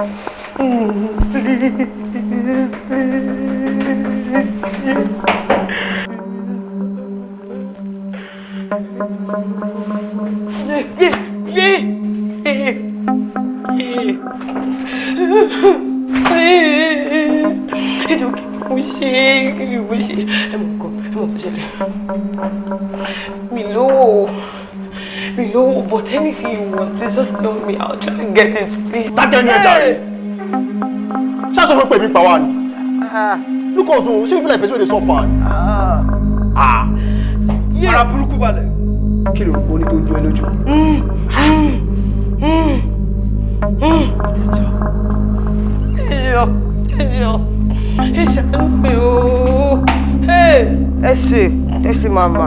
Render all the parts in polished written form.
Please. Ẹ jọ̀ọ́, kí ni mo ṣe? Kí ni mo ṣe? Ẹ mọ̀ nǹkan, ẹ mọ̀ nǹkan ṣẹlẹ̀. Mi lówó, mi lówó, but anything you want, just tell me. I'll try and get it, please. Dákẹ́ ní ẹja rẹ̀. Ṣáṣọ fún pé mi pa wá ni. Look us o, ṣé you be like person wey dey suffer ni? Ah. Ara burúkú balẹ̀. Kí ló rò pé ó ní tó ń jó ẹ lójú? Ẹ jọ̀ọ́, ẹ jọ̀ọ́, ẹ ṣàánú mi o. Ẹ ṣe, ẹ ṣe, màmá.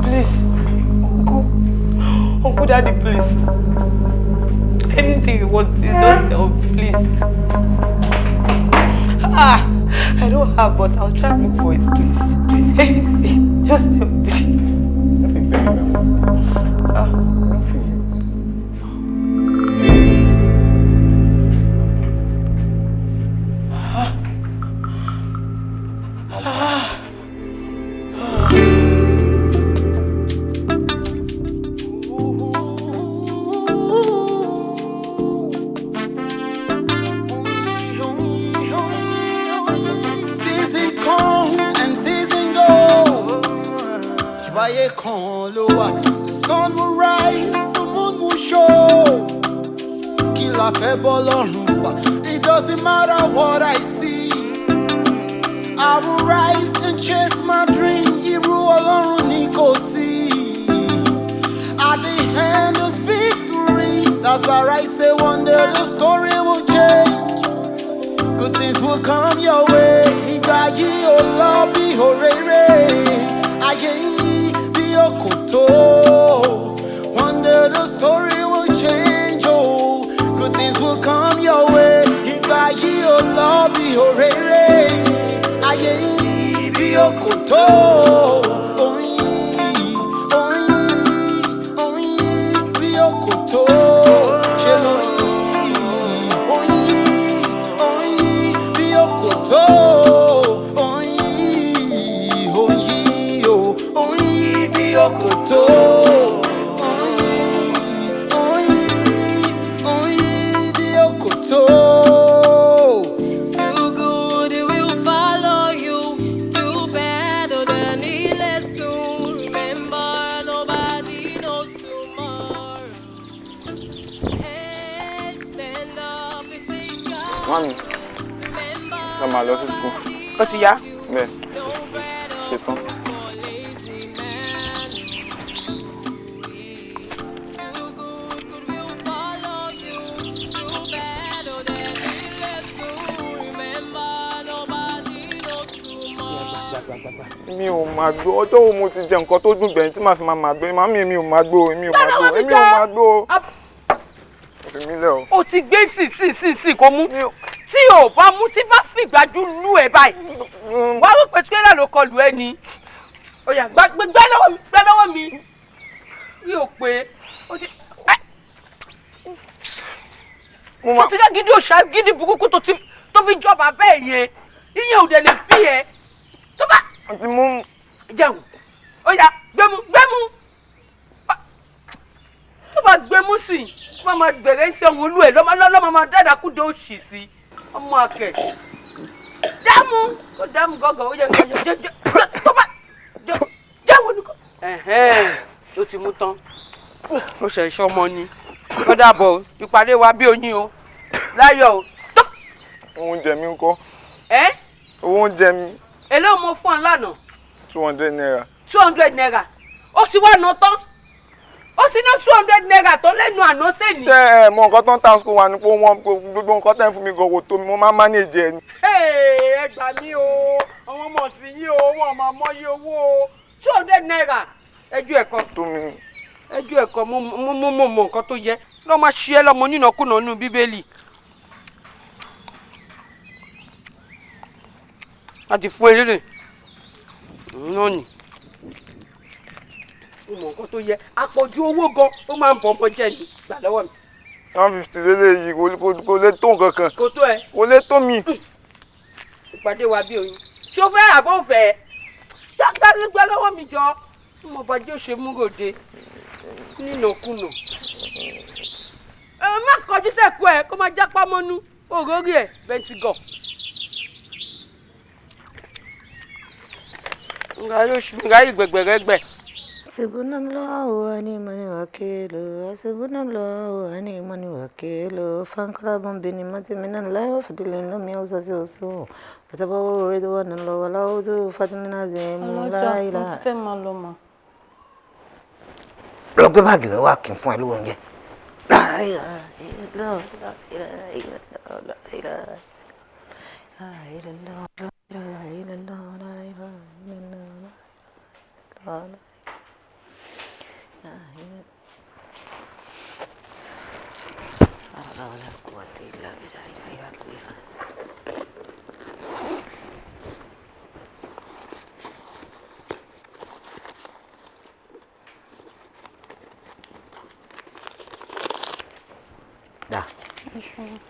Please, uncle, uncle, daddy, please. Anything you want, please, just tell me, please. Ah, I don't have, but I'll try and look for it, please. Please, anything, just tell me. No fit bury my money. Ah, I no feel it. Season come and season go. Ṣùgbọ́n kan ló wà. The sun will rise, the moon will show. Kí la fẹ́ bọ́ lọ́rùn fà? It doesn't matter what I see. I will rise and chase my dream. Irú Ọlọ́run ni kò sí. At the end is victory. That's why I say one day the story will change. Good things will come your way. Ìgbà yìí ò lọ bí òréré. Ayé yìí bí òkòtó. One day the story will change. Oh, good things will come your way. Ìgbà yìí ò lọ bí òréré. Ayé yìí bí òkòtó. Oyin, oyin, oyin bí òkòtó. Ṣe lóyin, oyin, oyin bí òkòtó. Oyin, oyin, o, oyin bí òkòtó. Oyin, oyin, oyin bí òkòtó. Do good, it will follow you. Do better than he soon. Remember, nobody knows tomorrow. Hey, stand up and chase your Mami, ṣe máa lọ sí school. Ó ti yá. Bẹ́ẹ̀, ṣe tán. Mi ò máa gbó. Ọjọ́ wo mo ti jẹ nǹkan tó dùn gbẹ̀yìn tí màá fi máa máa gbé? Màmí, mi ò máa gbó, èmi ò máa gbó, èmi ò máa gbó. Fi mí lẹ̀ o. O ti gbé sí sí sí sí kò mú. Tí o bá mú, tí bá fìgbájú lù ẹ báyìí, wàá rò pé tírélà ló kọlù ẹ ni. Ó yá, gbá gbá lọ́wọ́ mi, gbá lọ́wọ́ mi. Rí o pé o ti tó ti dá gidi òṣà gidi burúkú tó ti tó fi jọba bẹ́ẹ̀ yẹn, ìyẹn ò dẹ̀ lè bí ẹ tó bá jẹun. Ó yá, gbẹmú, gbẹmú. Tó bá gbẹmú sí i, wọ́n máa bẹ̀rẹ̀ sí ọ̀hún olú ẹ̀ lọ́mọ lọ́mọ, máa dáadáa kú dé òṣì sí ọmọ akẹ́ dámú kó dámú gọ́gọ́. Ó yẹ jẹ jẹ tó bá jẹun ní kò. Ó ti mú tán, ó ṣe iṣẹ́ ọmọ ni. Ó dàbọ̀, ìpàdé wa bí oyin o, láyọ̀ o. Oúnjẹ mi ńkọ́? Ẹ́? Owó oúnjẹ mi. Èló mo fún ọ lánàá? ₦200. ₦200, ó ti wá ná tán? Ó ti ná ₦200 tó lẹ́nu àná sẹ́ni. Ṣé ẹ mọ nǹkan tó ń ta school wa ni pé wọ́n gbogbo nǹkan tẹ́ ń fún mi gan kò tó mi, mo máa ń manage ẹ ni. Ẹ gbà mí o, àwọn ọmọ sí yín o, wọn máa mọyì owó o. ₦200, ẹjọ́ ẹ̀kọ́ tó mi. Ẹjọ́ ẹ̀kọ́ mo mo mo mọ nǹkan tó yẹ lọ́ máa ṣe é lọ́mọ nínàkúnà nínú Bíbélì. A ti fún eléré náà ni mo mọ nǹkan tó yẹ. Àpọ̀jù owó gan ó máa ń bọ̀ ọmọ jẹ́ ni. Gbà lọ́wọ́ mi. 150 lélẹ́yìí kò lè tó nǹkan kan. Kò tó ẹ. Kò lè tó mi. Ìpàdé wa bí oyin. Ṣé o fẹ́ àbọ̀ fẹ́? Gbá lọ́wọ́ mi jọ. Mo bá jẹ́ òṣè múròde nínàkúnà. Ẹ má kọjú sẹ́kù ẹ kó má jápá mọ́nú òrórí ẹ̀ bẹ́ntigọ̀. Nga yìí gbẹ̀gbẹ̀rẹ̀gbẹ̀. Hasbunallahu wa ni'mal wakeel. Hasbunallahu wa ni'mal wakeel. Fanqalabu bi ni'matin minallahi wa fadlin lam yamsashum su' wataba'u ridwanallahi wallahu dhu fadlin azim. Ọlọ́jà, mo ti fẹ́ máa lọ mà. Lọ gbé báàgì mi wá kí n fún ẹ lówó oúnjẹ.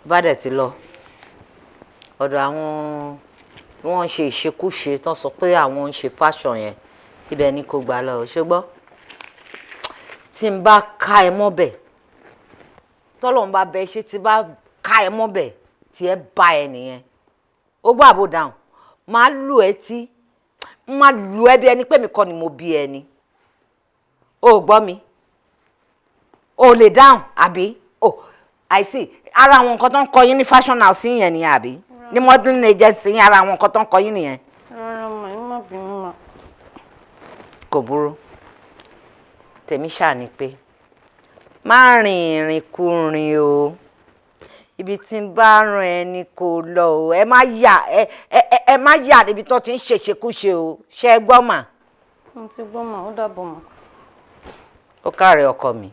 Bá dẹ̀ ti lọ ọ̀dọ̀ àwọn tí wọ́n ń ṣe ìṣekúṣe tán sọ pé àwọn ń ṣe fashion yẹn, ibẹ̀ ni kò gbà lọ, ṣùgbọ́n tí n bá ká ẹ mọ́bẹ̀, tọ́lọ́run bá bẹ ṣé tí bá ká ẹ mọ́bẹ̀ tí ẹ bá ẹ nìyẹn, ó gbọ́ àbò dáhùn, máa lù ẹ tí máa lù ẹ bí ẹni pé mi kọ́ ni mo bí ẹ ni. O gbọ́ mi, o lè dáhùn àbí? O I see. Ara àwọn nǹkan tó ń kọ yín ní fashion house yẹn nìyẹn àbí? Ní modeling agency yín, ara àwọn nǹkan tó ń kọ yín nìyẹn. Rárá mà, ẹ má bínú mà. Kò burú. Tèmi ṣáà ni pé má rìn ìrìn kúrin o. Ibi tí ń bá rán ẹni kò lọ o. Ẹ má yà ẹ má yà níbi tó ti ń ṣèṣekúṣe o. Ṣé ẹ gbọ́ mà? Mo ti gbọ́ mà, ó dàbọ̀ mà. Ó káre ọkọ mi.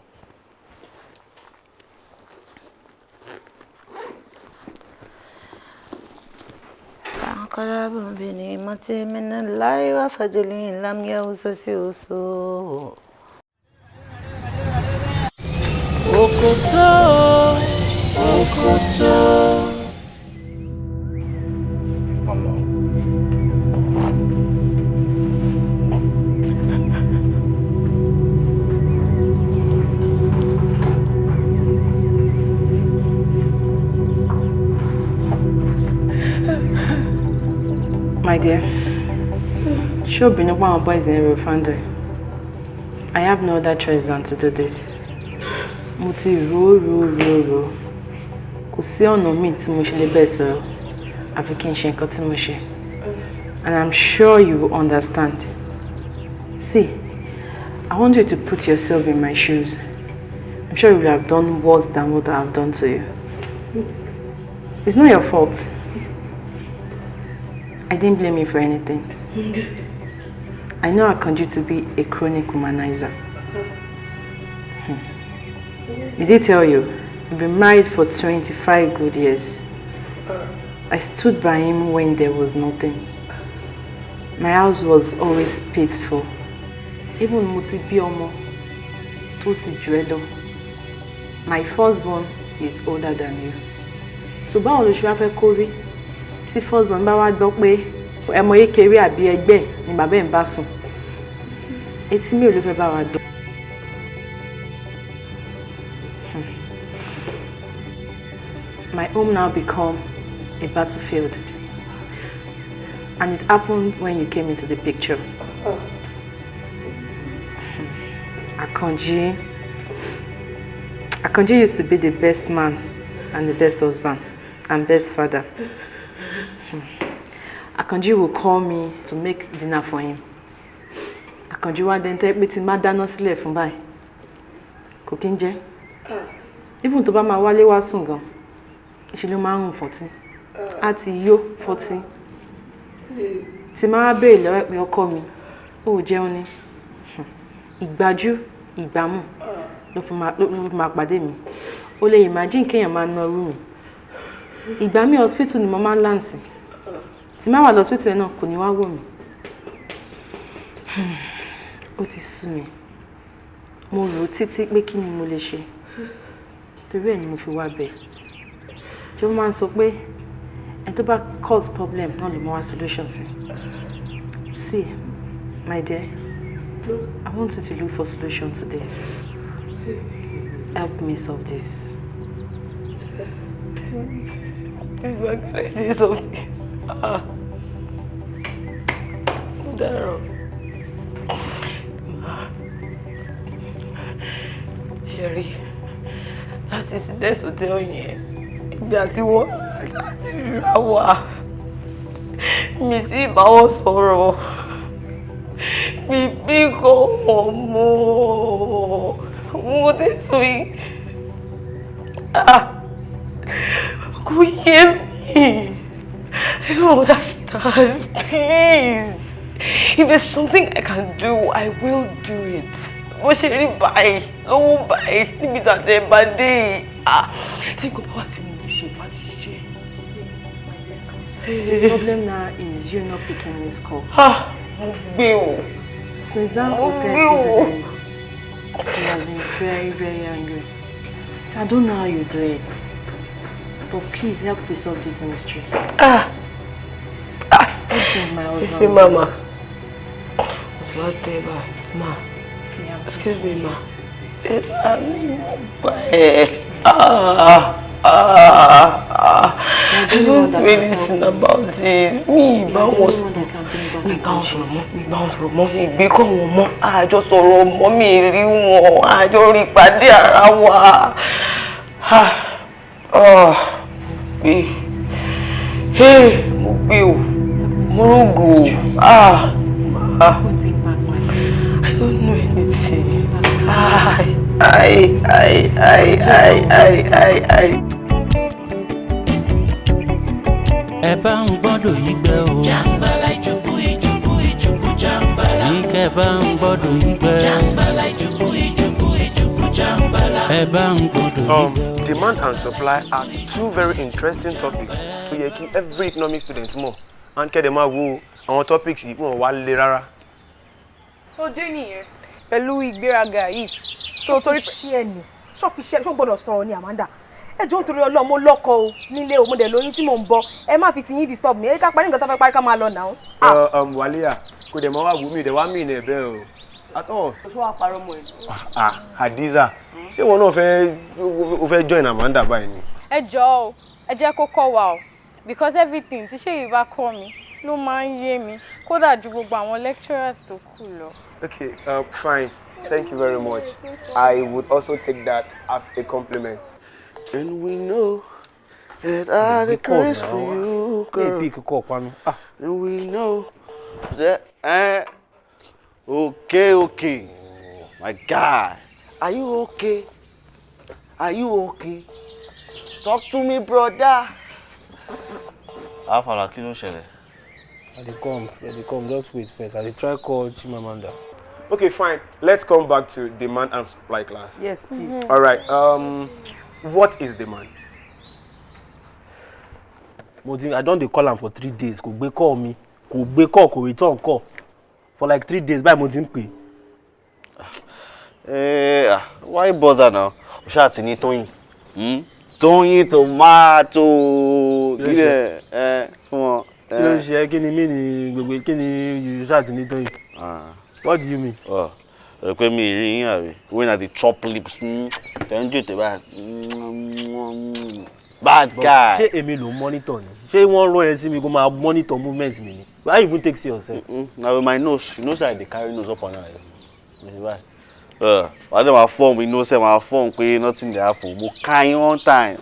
فانقلبوا بنعمة من الله وفضل لم يمسسهم سوء. Òkòtó, òkòtó. Mama. My dear, ṣé obìnrin pa àwọn boys ń ro founder? I have no other choice than to do this. Mo ti rò rò rò rò. Kò sí ọ̀nà míì tí mo ṣe lè bẹ́ẹ̀ sọ̀rọ̀ àfi kí n ṣe nǹkan tí mo ṣe. And I'm sure you will understand. See, I want you to put yourself in my shoes. I'm sure you will have done worse than what I have done to you. It's not your fault. I didn't blame you for anything. I know Akanji to be a chronic womanizer. Did he tell you? We've been married for 25 good years. I stood by him when there was nothing. My house was always peaceful. Even mo ti bí ọmọ tó ti jù ẹ́ lọ. My firstborn is older than you. So báwo ló ṣe wá fẹ́ kó rí? Tí firstborn bá wá gbọ́ pé ẹmọ kékeré àbí ẹgbẹ́ ni bàbá ẹ̀ ń bá sùn. Etí mi ò ló fẹ́ bá wa gbọ́. My home now become a battlefield. And it happened when you came into the picture. Akanji used to be the best man and the best husband and best father. Akanji will call me to make dinner for him. Akanji wá dẹ́ntẹ́ pé tí má dáná sílẹ̀ fún báyìí. Kò kí ń jẹ. Even tó bá máa wálé wá sùn gan, ìṣe ló máa ń rùn fọ́tí. Á ti yó fọ́tí. Tí máa béèrè lọ́wọ́ pé ọkọ mi, ó jẹun ni. Ìgbájú, ìgbámú ló fi máa pàdé mi. O lè imagine kéèyàn máa na irú mi. Ìgbà mi hospital ni mo máa ń láǹsì. Tí máa wà lọ hospital náà kò ní wá wò mí. Ó ti sú mi. Mo rò títí pé kí ni mo lè ṣe. Torí ẹ̀ ni mo fi wá bẹ̀. Tí wọ́n máa ń sọ pé ẹni tó bá cause problem náà lè mọ wá solution sí. See, my dear, I want you to look for solution to this. Help me solve this. Please, ma, can I say something? Ah. Mo dáràn. Ma. Ṣé rí, láti Sides Hotel yẹn, ìgbà tí wọ́n láti ríra wa, mi tí bá wọn sọ̀rọ̀, mi bí kò wọ́n mọ́, mo dé sọ yìí. Ah. Kò yé mi. I don't understand. Please. If there's something I can do, I will do it. Bó ṣe rí báyìí, lọ́wọ́ báyìí, níbi tàti ẹ̀ bá dé yìí. Ah, tí nǹkan bá wà tí mo lè ṣe, bá ti ṣe. The problem now is you not picking this call. Ah, mo gbé o. Since that Mo hotel gbé o. incident, he has been very, very angry. So I don't know how you do it. But please help resolve this mystery. Ah! Help me, my Ẹ husband. ṣé, mama. Mo ti wá tẹ́ bá. Ma, excuse me, ma. Ẹ bá mi gbà ẹ́. Ah! Ah! Ah! I don't know anything about it. Mi ì bá wọn sọ̀rọ̀. Mi ì bá wọn sọ̀rọ̀ mọ́. Mi ì bá wọn sọ̀rọ̀ mọ́. Mi ì gbé kọ́ wọn mọ́. Àjọ sọ̀rọ̀ mọ́, mi ì rí wọn. Àjọ rí ìpàdé ara wa. Ah! Ah! Gbé. Hey! Mo gbé o. Mo rògò o. Ah! Ah! I don't know anything. I, I, I, I, I, I, I, I. Ẹ bá ń gbọ́dọ̀ yí gbẹ́ o. Jàǹgbàlà ìjùkú ìjùkú ìjùkú jàǹgbàlà. Ní kẹ́ bá ń gbọ́dọ̀ yí gbẹ́. Jàǹgbàlà ìjùkú ìjùkú ìjùkú jàǹgbàlà. Ẹ bá ń gbọ́dọ̀ yí gbẹ́ o. Demand and supply are two very interesting topics tó yẹ kí every economic student mọ̀, and kẹ́dẹ̀ máa wo àwọn topics yìí, wọ́n wá le rárá. Ó dé nìyẹn pẹ̀lú ìgbéraga yìí so torí. Ṣé ẹ ní ṣọ́ fi ṣe ṣó gbọ́dọ̀ sọ̀rọ̀ ni, Amanda? Ẹ jọ̀ọ́, nítorí Ọlọ́run, mo lọ́kọ o nílé o, mo dẹ̀ lóyún tí mò ń bọ̀. Ẹ má fi ti yín disturb mi. Ẹ ká parí nǹkan tó fẹ́ parí, ká máa lọ nà ó. Wàlíà kò dẹ̀ mọ́ wá wù mí dẹ̀ wá mí ní ẹ̀bẹ̀ o at all. Ṣé wàá parọ́ mọ́ ẹ? Ah, Hadiza, ṣé wọn náà fẹ́ o fẹ́ join Amanda báyìí ni? Ẹ jọ̀ọ́ o, ẹ jẹ́ kó kọ́ wa o, because everything tí Ṣèyí bá kọ́ mi ló máa ń yé mi kódà ju gbogbo àwọn lecturers tó kù lọ. Okay, fine. Thank you very much. I would also take that as a compliment. And we know that I the grace for you, girl. Ní pick call panu. Ah. And we know that. Okay. My guy, are you okay? Are you okay? Talk to me, brother. Afala, kí ló ń ṣẹlẹ̀? I dey come, I dey come, just wait first. I dey try call Chimamanda. Okay, fine. Let's come back to demand and supply class. Yes, please. All right. What is demand? Mo ti I don dey call am for 3 days, kò gbé call mi, kò gbé call, kò return call. For like 3 days báyìí mo ti ń pè. Eh, ah, why bother now? O ṣáà ti ní Tóyìn. Tóyìn tomato. Kí ló Kí lẹ ẹ fún ọ? Kí ló ń ṣe ẹ́? Kí ni mí ni gbogbo kí ni you ṣáà ti ní Tóyìn? What do you mean? Ọ ẹ pé mi rí yín àbí? When I dey chop lips, tẹ̀ ń jètè báyìí. Bad guy. Ṣé èmi ló ń monitor ni? Ṣé wọ́n rán ẹ sí mi kó máa monitor movement mi ni? Why you even take see yourself? Na with my nose, you know say I dey carry nose up and down. Wàá dẹ̀ máa form, you know say máa form pé nothing dey happen. Mo ká yín one time.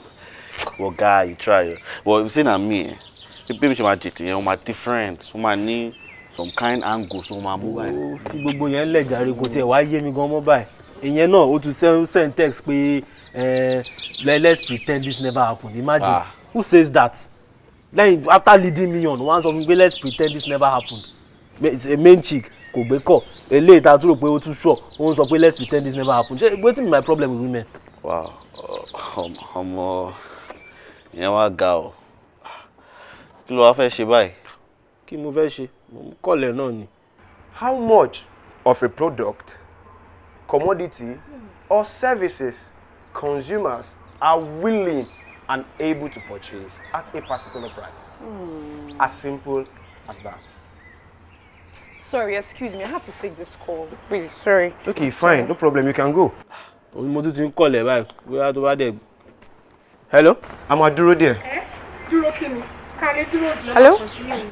But guy, you try o. But if say na me, eh, bí mi ṣe máa jètè yẹn, ó máa different, ó máa ní some kind angles, ó máa mú báyìí. Fi gbogbo yẹn lẹ̀ jàre, kò tiẹ̀ wá yé mi gan mọ́ báyìí. Ìyẹn náà ó tún send text pé let's pretend this never happened. Imagine. Ah. Who says that? Lẹ́yìn after leading me on, wọ́n á sọ fún mi pé let's pretend this never happened. It's a main chick kò gbé kọ̀ eléyìí tá a tún rò pé ó tún sure, ó ń sọ pé let's pretend this never happened. Ṣé wetin be my problem with women? Wow, ọmọ ìyẹn wá ga o. Kí ló wá fẹ́ ṣe báyìí? Kí mo fẹ́ ṣe? Mo ń kọ̀lẹ̀ náà ni. How much of a product, commodity, or services consumers are willing and able to purchase at a particular price. As simple as that. Sorry, excuse me. I have to take this call. Really sorry. Okay, fine. No problem. You can go. Mo tún ti ń kọlẹ̀ báyìí, bóyá tó bá dẹ̀. Hello. A máa dúró díẹ̀. Dúró kí ni? Ká lè dúró. Hello?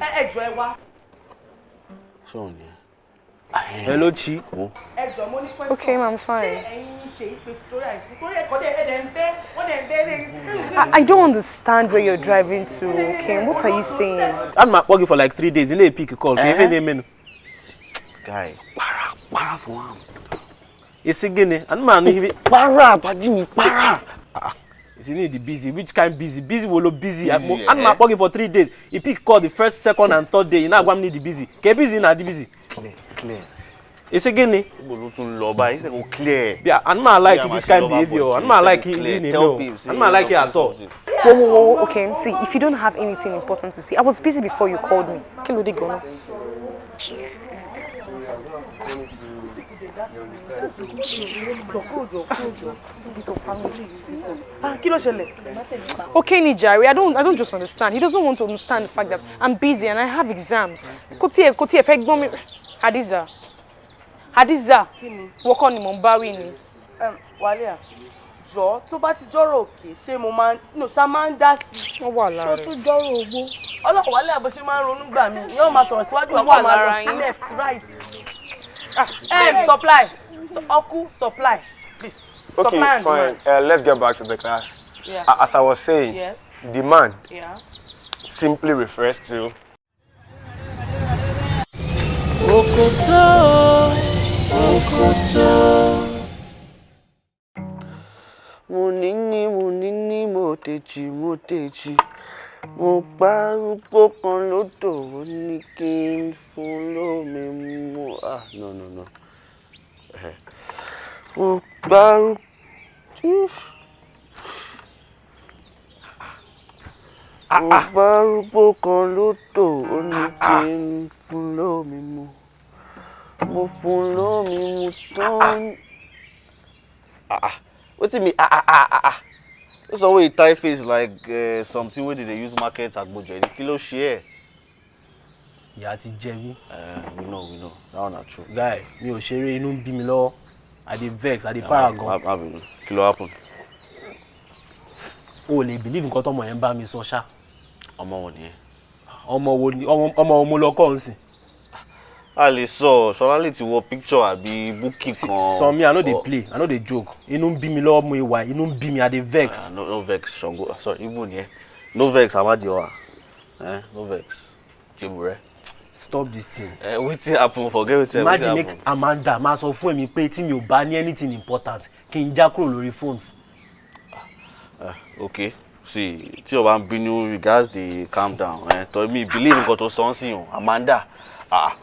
Ẹ jọ, ẹ wá. Ṣé ni? Hello, Chi. Ẹ jọ, mo ní question. Okay, I'm fine. Ṣé ẹ̀yin ṣe ìpè tutorial yìí fún? Torí ẹ̀kọ́ dẹ̀ ẹ̀dẹ̀ ń bẹ́, wọ́n dẹ̀ ń bẹ́ lé. I don't understand where you're driving to, okay? What are you saying? I'm not working for like 3 days. You need pick a call. Kì í fẹ́ ní mẹ́nu. Guy, para para fún wa. Èsì gíní, àná ní ibi. Para, pàdí mi, para. Ìsì ní the busy. Which kind busy? Busy wo lo busy? Busy, I'm not working for 3 days. He pick call the first, second and third day. Iná àgbà mi ní the busy. Kẹ́ busy na the busy. Clear, clear. Èsì gíní. Ibo ló tún lọ báyìí? Ṣé kò clear? Yeah, I'm not like this kind behaviour. I'm not like it. Tell babes. I'm not like it at all. Whoa, whoa, whoa, okay. See, if you don't have anything important to say, I was busy before you called me. Kí ló dé gan-an? Ah, kí ló ṣẹlẹ̀? Okay, ni jàre, I don't just understand. He doesn't want to understand the fact that I'm busy and I have exams. Kò tiẹ̀ fẹ́ gbọ́n mi. Hadiza. Hadiza. Wọ́kọ́ ni mò ń bá wí ni. Wàlíà, jọ, tó bá ti jọ́rọ̀ òkè, ṣé mo máa ń no ṣá máa ń dá sí i. Wọ́n wà lára Ṣó tún jọ́rọ̀ owó? Ọlọ́run, Wàlíà, bó ṣe máa ń ronú gbà mí, yóò máa sọ̀rọ̀ síwájú, Ó àwọn wà máa lọ lára sí yín. left, right. Supply, ọkú, supply, please. Okay, Supply and fine. demand. Let's get back to the class. Yeah. As I was saying, Yes. demand simply refers to Òkòtó, òkòtó. Mo ní ní mo ní ní mo tèjì mo tèjì, mo gbárùgbó kan lódò, ó ní kí n fún lómi mu. Ah, no, no, no. Mo gbárùgbó mo gbárùgbó kan lódò, ó ní kí n fún lómi mu, mo fún lómi mu tán. Ah ah, wetin be ah ah ah ah ah? This one wey you tie face like something wey dey dey use market agbo jedi, kí ló ṣe ẹ́? Ìyà ti jẹ mí. We know, we know that one na true. Guy, mi ò ṣeré, inú ń bí mi lọ́wọ́. I dey vex, I dey para gan. Má bínú, kí ló happen? O ò lè believe nǹkan tọmọ yẹn ń bá mi sọ ṣá. Ọmọ wo nìyẹn? Ọmọ wo ni ọmọ wo mo lọ kọ́ ń sìn? A lè sọ, Ṣọlá lè ti wọ picture àbí booking kan. Sanmi, I no dey play, I no dey joke. Inú ń bí mi lọ́wọ́, mo ìwà, inú ń bí mi, I dey vex. Ah, no, no vex, Ṣàngó, sorry, Igbo nìyẹn. No vex, Amadioha, eh, no vex, Jebure. Stop this thing. Eh, wetin happen? Forget wetin Imagine wetin make happen. Amanda máa sọ fún èmi pé tí mi ò bá ní anything important, kí n já kúrò lórí phone. Ah, okay, see, tí o bá ń bínú, you gats dey calm down, eh. Torí mi believe nǹkan tó sọ ń sìn o. Amanda, ah,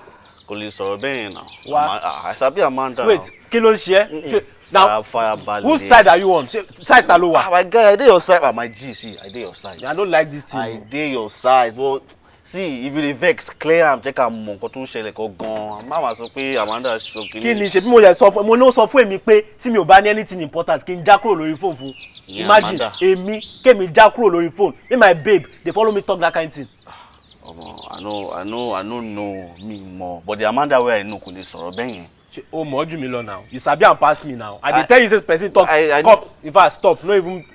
kò lè sọ̀rọ̀ bẹ́ẹ̀ yẹn náà. Wá. Ah, I sabi Amanda. Wait, kí ló ń ṣe ẹ́? Now, Fire. whose side are you on? Ṣé side ta ló wà? Ah, my guy, I dey your side. Ah, my G, see, I dey your side. I don't like this thing. I dey your side, but see, if you dey vex, clear am, jẹ́ ká mọ nǹkan tó ń ṣẹlẹ̀ gangan. Má wàá sọ pé Amanda sọ kí. Kí ni ṣe bí mo yẹ sọ fún mo ní ó sọ fún èmi pé tí mi ò bá ní anything important, kí n já kúrò lórí phone fún. Ìyẹn Imagine Amanda. èmi kémi já kúrò lórí phone, me, my babe dey follow me talk that kind thing. Ọmọ, I no know, mi mọ̀, but the Amanda wey I know kò lè sọ̀rọ̀ bẹ́ẹ̀ yẹn. Ṣé o mọ̀ jù mí lọ now? You sabi am pass me now. I dey tell you say person talk. Come, in fact, stop. No even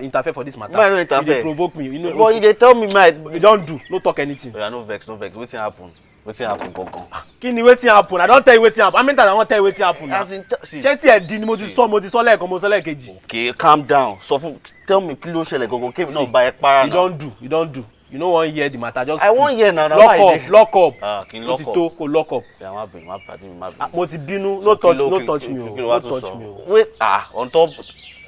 interfere for this matter. Make I no You interfere? dey provoke me, you know. But you dey tell me my. You don do, no talk anything. Oya, no vex, no vex. Wetin happen? Wetin happen gangan? Kí ni wetin happen? I don tell you wetin happen. How many times I wan tell you wetin happen now? As in, see. Ṣé tí ẹ di ni? Mo ti sọ lẹ́ẹ̀kan, mo sọ lẹ́ẹ̀kejì. Okay, calm down. Sọ fún, tell me kí ló ṣẹlẹ̀ gangan, kémi náà bá ẹ para You náà. don do, you don do. You no wan hear the matter, just I wan hear now, na lock why I up. dey- Lock up. Ah, kí n Ó lock ti up. tó, kó lock up. Yeah, má bínú, má pàdé mi, má bínú. Ah, mo ti bínú. So No touch, kí ló- no kí- touch kí- me o. kí ló wá No tún touch sọ? me o. Wait, ah, on top.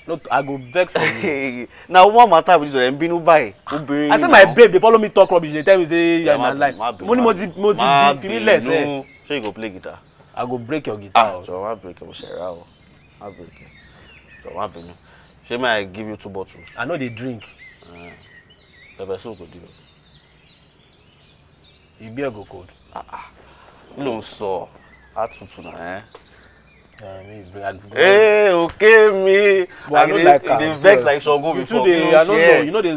No, I go vex for you. Na one matter with this one, ẹ̀ ń bínú báyìí, obìnrin. I say my babe dey follow me talk rubbish, dey tell me say Yeah, na má lie. bínú, má bínú, Mo ní mo ti mo ti má bí fi mí lẹ̀ sẹ́. bínú. Ṣé you go play guitar? I go break your guitar. Ah, jọ̀ọ́ má break ẹ̀, mo ṣe rà o. Má break ẹ̀. Jọ̀ọ́ má bínú. Ṣé may I give you two bottles? I no dey drink. Pepper soup kò di o. You beer go cold. Ah ah, kí ló ń sọ? Á tutù náà ẹ́. Hey, okay, me. But I no like am. Dey vex like Sango You before. too dey, I no know. You know they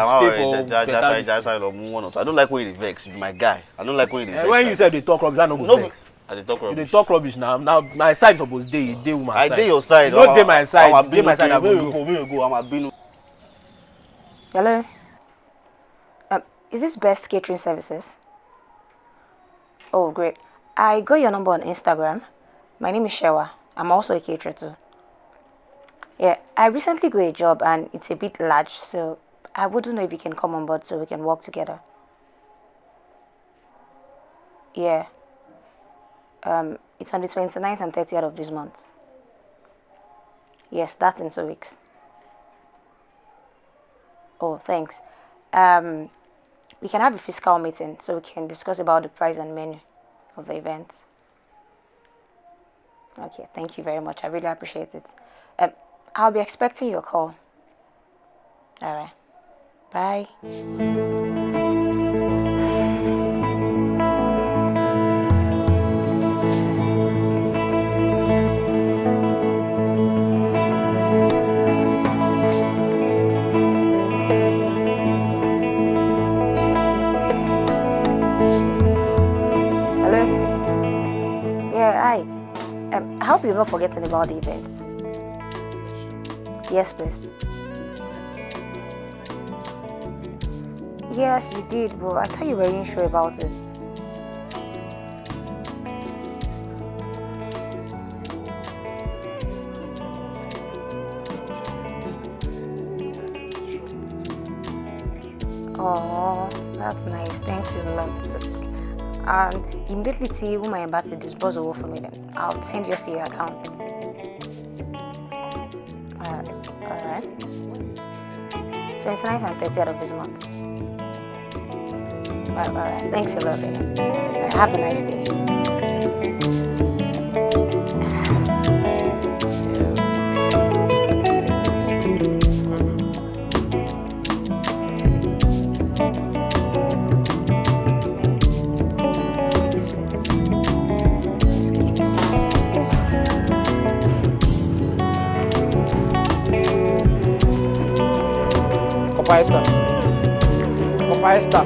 stay for better. I don't like when you dey vex. You be my guy. I don't like when you dey vex. When you sef dey talk rubbish, I no go vex. I dey talk rubbish. You dey talk rubbish now. Now my side suppose dey. You dey woman side. I dey your side. You no dey my side. You dey my side. I go go. Make we go. I'm a binu. Hello. Is this Best Catering Services? Oh, great. I got your number on Instagram. My name is Shewa. I'm also a caterer too. Yeah, I recently got a job and it's a bit large, so I wouldn't know if you can come on board so we can work together. Yeah. It's on the 29th and 30th of this month. Yes, that's in 2 weeks. Oh, thanks. We can have a fiscal meeting so we can discuss about the price and menu of the event. Okay, thank you very much. I really appreciate it. I'll be expecting your call. All right. Bye. Hello? Yeah, hi. I hope you've not forgotten about the event. Yes, please. Yes, you did, but I thought you weren't sure about it. Oh, that's nice. Thanks a lot. And immediately tí woman yẹn bá ti disburse owó fún mi then I'll send yours to your account. Alright. 29th and 30th of this month. Alright, thanks a lot, Lena. Right, have a nice day. Copa esta. Copa esta.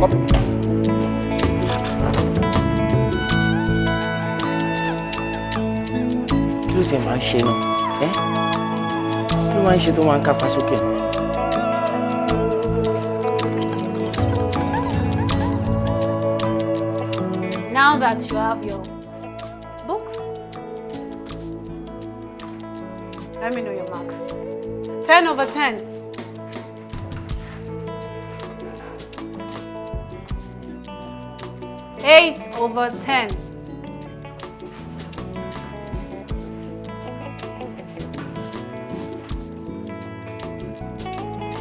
Copa. Kí ló tiẹ̀ máa ń ṣe náà? Ẹ́ kí ló máa ń ṣe tó máa ń kápá sókè? Now that you have your books, let me know your marks. 10 over 10. 8 over 10.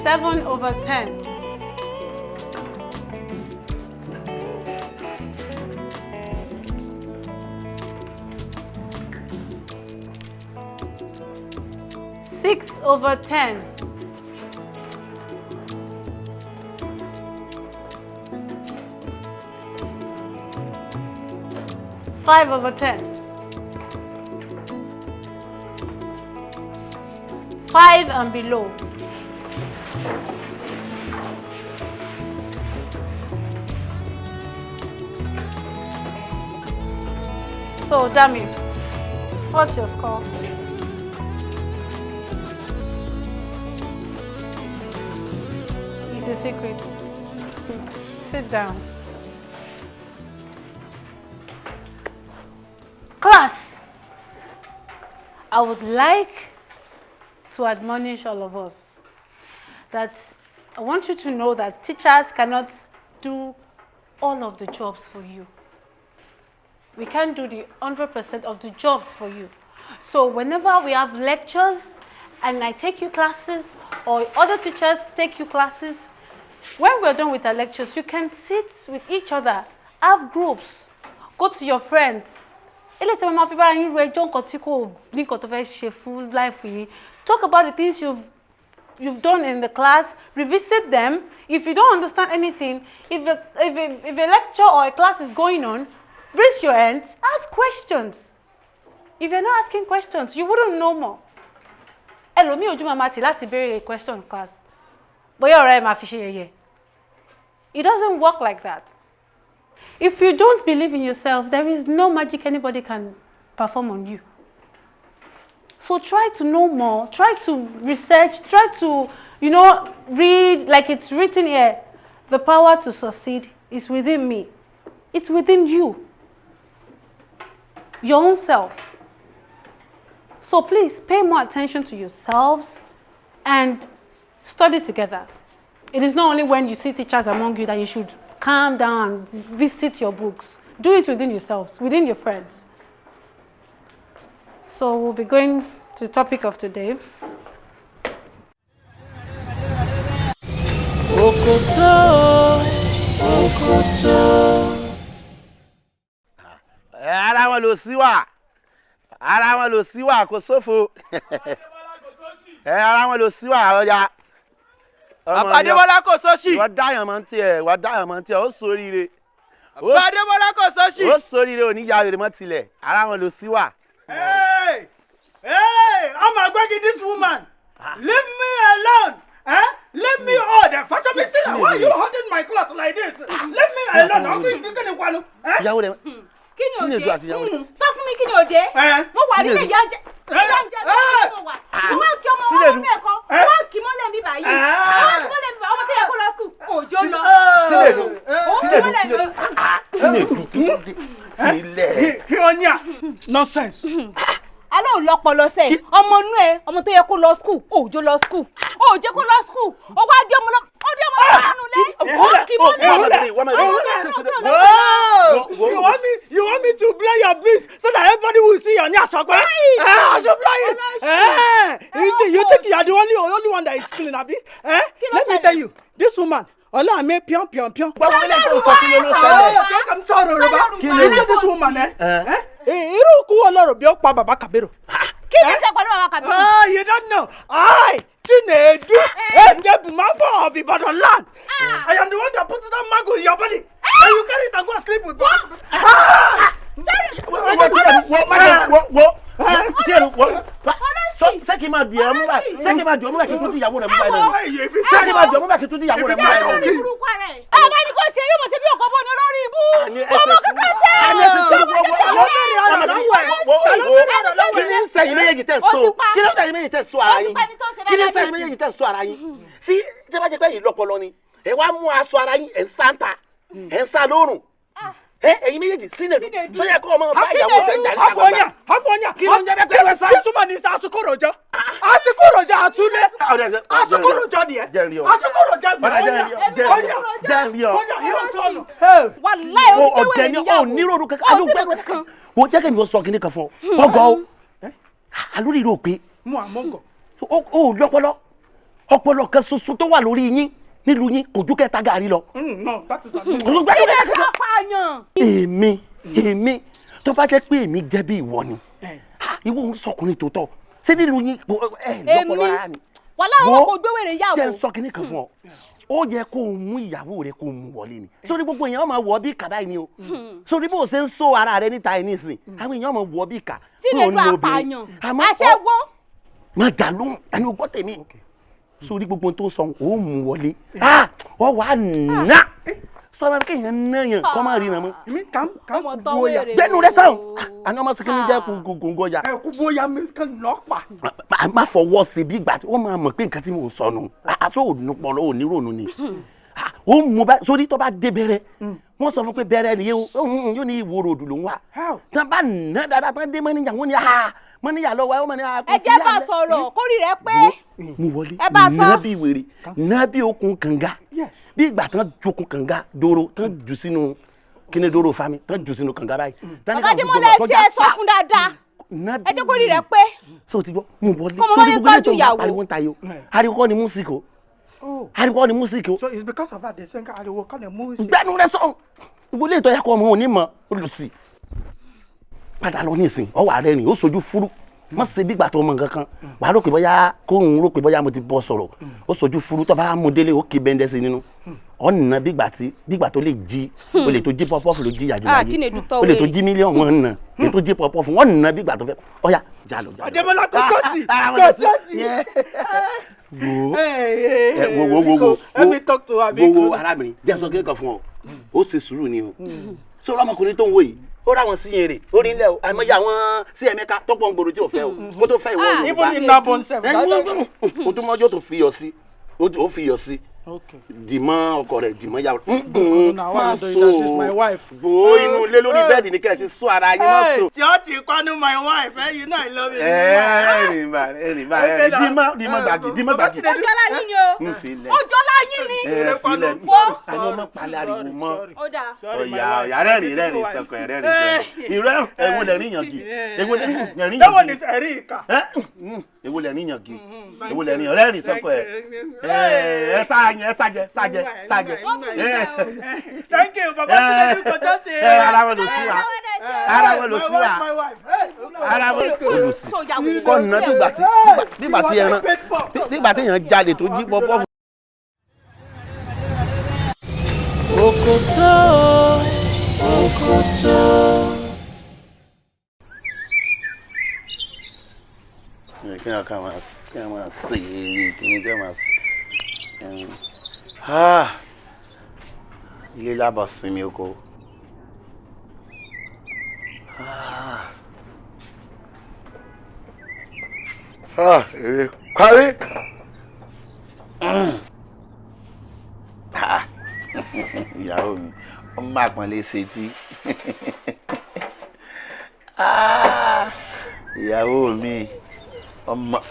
7 over 10. 6 over 10. 5 over 10. 5 and below. So, Dami, what's your score? It's a secret. Sit down. Class, I would like to admonish all of us that I want you to know that teachers cannot do all of the jobs for you. We can't do the 100% of the jobs for you. So whenever we have lectures and I take you classes or other teachers take you classes, when we're done with our lectures, you can sit with each other, have groups, go to your friends. Talk about the things you've done in the class, revisit them. If you don't understand anything, if a lecture or a class is going on, raise your hands, ask questions. If you're not asking questions, you wouldn't know more. Ẹlòmíì, ojú máa ma tì láti béèrè question class. Bóyá ọ̀rẹ́ ẹ̀ máa fi ṣe yẹ̀yẹ́. It doesn't work like that. If you don't believe in yourself, there is no magic anybody can perform on you. So try to know more, try to research, try to read like it's written here. The power to succeed is within me. It's within you. Your own self. So please pay more attention to yourselves and study together. It is not only when you see teachers among you that you should calm down and visit your books. Do it within yourselves, within your friends. So we'll be going to the topic of today. Òkòtó, òkòtó. Ara wọn ló sí wà, ara wọn ló sí wà, kò sófo ẹ, ara wọn ló sí wà ọjà. Bàbá Adébọ́lá, kò sóṣì. Wọ́n dáyàn mọ́ tiẹ̀, wọ́n dáyàn mọ́ tiẹ̀, ó sóríire. Bàbá Adébọ́lá, kò sóṣì. Ó sóríire, ò ní ya rèrè mọ́ tilẹ̀, ara wọn ló sí wà. Hey! Hey! I'm begging this woman. Leave me alone. Eh? Leave me all the fashion me see. Why are you holding my cloth like this? Leave me alone. I'm going to get one. Eh? Ìyàwó rẹ. Kí ni òde? Chinedu àti ìyàwó rẹ. Sọ fún mi, kí ni òde? Mo wà nílé ìyá ń jẹ, ìyá ń jẹ lọ́wọ́. Mo wà, mo wá kí ọmọ wọn lọ́nà ẹ̀kọ́, mo wá kí mọ́lẹ̀ mi báyìí, mo wá kí mọ́lẹ̀ mi báyìí. Ọmọ tó yẹ kó lọ school, òjò lọ. Chinedu. Òun kí Chinedu. mọ́lẹ̀ mi. Chinedu, filẹ̀. Onya. Nonsense. Alóhùn lọpọlọ sẹ ọmọ inú ẹ, ọmọ tó yẹ kó lọ school, òjò lọ school, òjò kó lọ school, ó wá dé ọmọ lọ, ó dé ọmọ lọ nínú ilé, ó kí mọ́lẹ̀. You want me to blow your breeze so that everybody will see your nyasokwe? Eh, I should blow it. Eh, you think you are the only one that is clean, abi? Eh? Let me tell you, this woman, Ọlá mi pion pion pion. Gbogbo ilé tó sọ, kí ló ló ṣẹlẹ̀? Jẹ́ kí n sọ̀rọ̀ Yorùbá. Kí ló- You see this woman, eh? Eh? Irú ikú wo ló rò bí ó pa bàbá Kabiru? Kí ni ṣe pẹ̀lú bàbá Kabiru? Ah, you don't know. I, Chinedu, Eze Bumafo of Ibadan land. I am the one that puts that mago in your body. And you carry it and go and sleep with. Ah! Wo, wo, wo, Chinedu, wo, ṣé kí n máa dùn ẹ́ mú báyìí? Ṣé kí n máa dùn ẹ́ mú báyìí kí n tó di ìyàwó rẹ̀ mú báyìí náà? Ṣé kí n máa dùn ẹ́ mú báyìí kí n tó di ìyàwó rẹ̀ mú báyìí náà? Ẹ bá ní kó ṣe, yóò mọ̀ ṣe bí ọkọ̀ bọ́ ní olórí ibú. Ọmọ kankan ṣe. Àní ẹsẹ̀ sùúrù. Wo, wo, wo, kí ni ń sẹ́yìn méjèèjì tẹ̀ so? Kí ló ń sẹ́yìn méjèèjì tẹ̀ so ara yín? Kí ló ń sẹ́yìn méjèèjì tẹ̀ so ara yín? Sí tí a bá jẹ́ pé yìí lọ́pọlọ ni ẹ wá mú aṣọ ara yín, ẹ̀ ń sá ń ta, ẹ̀ ń sá lóòrùn, ẹ ẹ̀yin méjèèjì. Chinedu, sọ́yà kọ́ ọmọ bá ìyàwó tẹ̀ ń jà ní Afonya, Afonya. Kí ló ń jẹ́ bẹ́ẹ̀ pé ẹ sá? This woman is Asukorojo. Asukorojo Atule. Asukorojo ni ẹ. Asukorojo ni ẹ. Onya, jẹ́ n rí ọ. Onya, yóò tọ́nu. Wàláì, ó ti gbé ọ̀dẹ̀ wèrè ni níyàwó. ò ní ròrò kankan. Àlọ́ gbẹ́rù kankan. Wo, jẹ́ kí mi sọ kíní kan fún ọ. Ọgọ́ o, àlórí rò pé Mú àmọ́ngọ̀. ó lọ́pọlọ, ọpọlọ kan ṣoṣo tó wà lórí yín nílùú yín kò ju kẹta gàrí lọ. No, that is Kò gbẹ́rù Kí ni kankan. ẹjọ́ pààyàn? Èmi tó bá jẹ́ pé èmi jẹ́ bí ìwọ ni, ìwọ ń sọkùnrin tó tọ́ ṣé nílùú yín ẹ lọ́pọlọ rárá ni. Wàláì, ọmọ kò gbé wèrè yàwó. Jẹ́ ń sọ kinní kan fún ọ, ó yẹ kó o mú ìyàwó rẹ, kó o mú wọlé ni. Sórí gbogbo èèyàn máa wọ̀ ọ́ bí ìkà báyìí ni o. Sórí bó o ṣe ń sọ ara rẹ níta ẹ nísìn, àwọn èèyàn máa wọ̀ ọ́ bí ìkà. Chinedu Pé o ní obìnrin. apààyàn. Àmọ́ Aṣẹ́wó. Má dà lóhùn ẹni o gbọ́ tèmi. Sórí gbogbo ohun tó sọ, ó mú wọlé, ọ wà á nà sọmọ kéèyàn náyàn kọ́ máa ríran mọ́. Ọmọ tán wèrè. Gbẹ́nu rẹ sàn, àná ọmọ sìkìní jẹ́ gbogbo ọjà. Ẹ kú bóyá mi kàn lọ́ pa. Má fọwọ́ sí bí ìgbà tí wọ́n máa mọ̀ pé nǹkan tí mò ń sọ nù, aṣọ òní pọ̀lọ́ òní rònú ni ó mú bá. Sórí tó bá dé bẹ̀rẹ̀, wọ́n sọ fún pé bẹ̀rẹ̀ nìyẹn o, yóò ní ìwòrò òdù ló ń wà. Tán bá ná dáadáa tán dé mọ́níyà, wọ́n ní mọ́níyà lọ́wọ́ ẹ̀, wọ́n ní Ẹ jẹ́ bá sọ̀rọ̀ kórì rẹ pé. Mú wọlé. Ẹ bá sọ. Ná bí wèrè, ná bí okùn kànga, bí ìgbà tán jokùn kànga dóró, tán jù sínú kíní dóró fami, tán jù sínú kànga báyìí. Tán ní Bàbá káwọn Adémọ́lá, gbogbo ẹ ṣe, ẹ sọ fún dáadáa. Ná Ẹ jẹ́ kórì rẹ pé. So ti gbọ́, mú wọlé. Kọ́mọ bá Sórí yẹn gbogbo ilé tọ́jú tó ń ìyàwó. pariwo ń tayọ, ariwo kọ́ ni músíkì o, ariwo kọ́ ni músíkì o. So it's because of that they say ariwo kọ́ ni music. Gbẹ́nu rẹ sọ̀rọ̀. Gbogbo ilé ìtọ́jà kọ́ ọmọ òní mọ̀ olùsí padà lọ nísìn, ọwọ́ ààrẹ rìn ó sojú fúrú. Má ṣe bí ìgbà tó mọ nǹkan kan. Wàá rò pé bóyá kóhun rò pé bóyá mo ti bọ́ sọ̀rọ̀. Ó sojú furu tó bá mú délé ó kí bẹ́ńdẹ́ sí nínú. Ọ̀nà bígbà tí bígbà tó lè jí o lè tó jí pọ́pọ́fù ló jí ìyàjò Ah, láyé. Chinedu tọ́ O lè tó wèrè. jí mílíọ̀nù wọn nà. Lè tó jí pọ́pọ́fù wọn nà bígbà tó fẹ́. Ọ̀yá jalo jalo. Adémọ́lá kò sọ́ọ̀sì kò sọ́ọ̀sì. Wo Hey, ẹ wo wo wo wo. Let me talk to her. Wo wo arábìnrin jẹ́ sọ kékeré kan fún ọ. Ó ṣe sùúrù ni o. Sọ̀rọ̀ ọmọkùnrin tó ń wò yìí ó rà wọn sí yẹn rè ó rí ilẹ̀ o àìmọye àwọn sí ẹ̀mẹ́ka tó pọ̀ ń gbòòrò tí ò fẹ́ o kó tó fẹ́ ìwọ Yorùbá. Even in Nabon sef. O tún mọ́jọ́ tó fi yọ sí ó fi yọ sí dìmọ́ ọkọ rẹ̀ dìmọ́ yàrá. Now, why Má you doing that? She's my wife. Bò inú ilé lórí bẹ́ẹ̀dì ní kẹ́ ẹ ti sún ara yín má sùn. Church Kwanu, my wife. Eh, you know I love you. Ẹ̀rìn bá ẹ̀rìn bá ẹ̀rìn dìmọ́ dìmọ́ gbàgì dìmọ́ gbàgì. Ọjọ́lá yín ni o. Ń filẹ̀. Ọjọ́lá yín ni. Ẹ filẹ̀ Wo. àní ọmọ palẹ̀ ariwo mọ́. Ó dáa. Ọ̀yà ọ̀yà rẹ́rìn rẹ́rìn sọkọ ẹ̀ rẹ́rìn sọkọ. Ìrẹ́ èwo lẹ̀ ríyàn gì èwo lẹ̀ ríyàn That one gì is Erika. èwo lẹ̀ ríyàn gì èwo lẹ̀ ríyàn rẹ́rìn sọkọ ẹ̀ ẹ sáyẹn ẹ sájẹ sájẹ sájẹ. Thank you, Baba Chinedu Kojosi. Ẹ ara wọn lò sí wa ara wọn lò sí wa My wife. Hey, ara wọn lò sí So ya wèrè. kọ́ nà nígbà tí nígbà tí ẹran nígbà tí èèyàn jalè tó jí pọ́pọ́. Òkòtó òkòtó. Kí wọn kà máa kí wọn máa ṣe eré kí wọn jẹ́ máa ṣe. Ah, ilé lábọ̀ sinmi oko. Ah, ah, èrè parí. Ah, ìyàwó mi ó máa pọ́nlé ṣetí. Ah, ìyàwó mi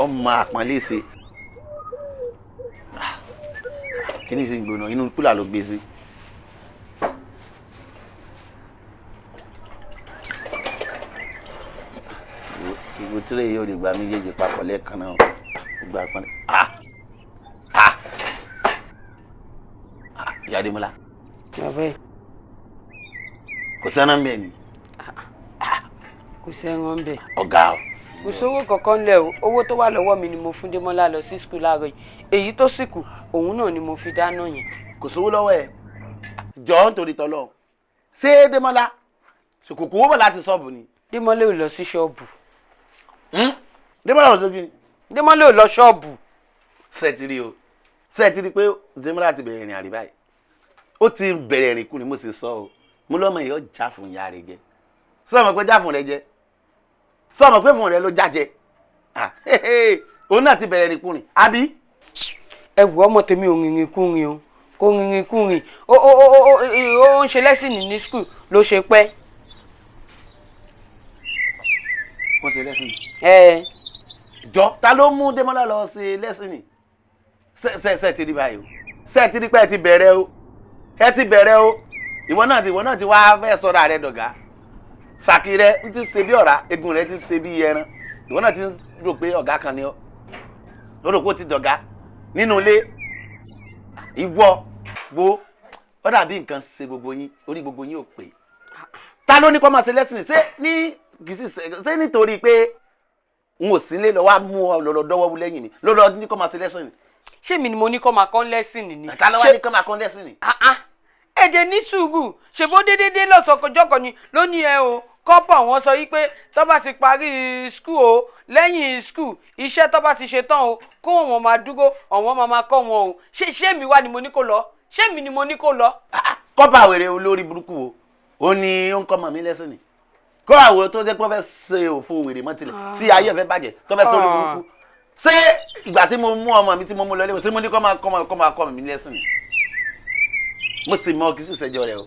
ọmọ àpọ́nlé ṣe. Kí ni ìsìn gbóná inú kúlà ló gbé sí. Ìgò tílé yìí ò lè gba méjèèjì papọ̀ lẹ́ẹ̀kan náà ó gba pọ́nlé. Ah! Ah! Ah! Ìyá Adémọ́lá. Bàbá ẹ̀. Kò sẹ́nà ń bẹ̀ ni. Kò sẹ́ran ń bẹ̀. Ọ̀gá o. Kò sówó kankan lẹ̀ o. Owó tó wà lọ́wọ́ mi ni mo fún Démọ́lá lọ sí skul láàárọ̀ yìí. Èyí tó sì kù, òun náà ni mo fi dáná yẹn. Kò sówó lọ́wọ́ ẹ̀. Jọ̀ọ́ nítorí tọ́lọ́. Ṣé Démọ́lá ṣòkòkò owó bọ̀ láti ṣọ́ọ̀bù ni? Démọ́lá ò lọ sí ṣọ́ọ̀bù. Démọ́lá ò sí kí ni? Démọ́lá ò lọ ṣọ́ọ̀bù. Ṣé ti rí o? Ṣé ti rí pé Démọ́lá ti bẹ̀rẹ̀ ìrìn àrè báyìí? Ó ti bẹ̀rẹ̀ ìrìn kú ni mo sì sọ o. Mo lọ́mọ yìí ó já fún ìyá rẹ̀ jẹ. Sọ ma pé já fún rẹ jẹ? Sọ ma pé fún rẹ ló já jẹ? Òun náà ti bẹ̀rẹ̀ ìrìn kú ni, àbí? Ẹ wò ọmọ tèmi ò rìnrìn kúrin o, kò rìnrìn kúrin. Ó ń ṣe lẹ́sìn ní skul ló ṣe pẹ́. Wọ́n ṣe lẹ́sìn. Ẹ. Jọ ta ló mú Démọ́lá lọ ṣe lẹ́sìn ni? Ṣé ti rí báyìí o? Ṣé ti rí pé ẹ ti bẹ̀rẹ̀ o? Ẹ ti bẹ̀rẹ̀ o? Ìwọ náà ti wá fẹ́ sọ̀rọ̀ rẹ dọ̀gá. Sàkí rẹ ń ti ṣe bí ọ̀rá, egun rẹ ti ṣe bí ẹran. Ìwọ náà ti ń rò pé ọ̀gá kan ni ọ́. Ó rò pé ó ti dọ̀gá nínú ilé. Ìwọ wo ó dàbí nǹkan ṣe gbogbo yín, orí gbogbo yín ò pé. Ta ló ní kó máa ṣe lẹ́sìn? Ṣé ní kìí ṣe nítorí pé n ò sí nílé lọ wá mú ọ lọ dọ́wọ́ wú lẹ́yìn mi lọ́lọ́ ní kó máa ṣe lẹ́sìn ni. Ṣé mi ni mo ní kó máa kọ́ lẹ́sìn ni? Ta ló wá ní kó máa kọ́ lẹ́sìn ni? Èdè ní sùúrù ṣèbó déédéé lọ́sọ̀kọjọ́kọ ni ló ní ẹ o kọ́pọ̀ wọn sọ wípé tó bá ti parí skul o lẹ́yìn skul iṣẹ́ tó bá ti ṣe tán o kó wọn máa dúró àwọn máa máa kọ́ wọn o ṣé mi wá ni mo ní kó lọ ṣé mi ni mo ní kó lọ. Kọ́pà wèrè olórí burúkú wo ó ní ó ń kọ́ mọ̀ mí lẹ́sìn ni kó àwọn tó jẹ́ pé wọ́n fẹ́ ṣe òfo wèrè mọ́ tilẹ̀ tí ayé fẹ́ bàjẹ́ tó fẹ́ sórí burúkú ṣé ìgbà tí mo mú ọmọ mi tí mo mú lọ ilé ìwé tí mo ní kọ́ máa kọ́ mi lẹ́sìn ni mo sì mọ kí sì ṣẹjọ́ rẹ o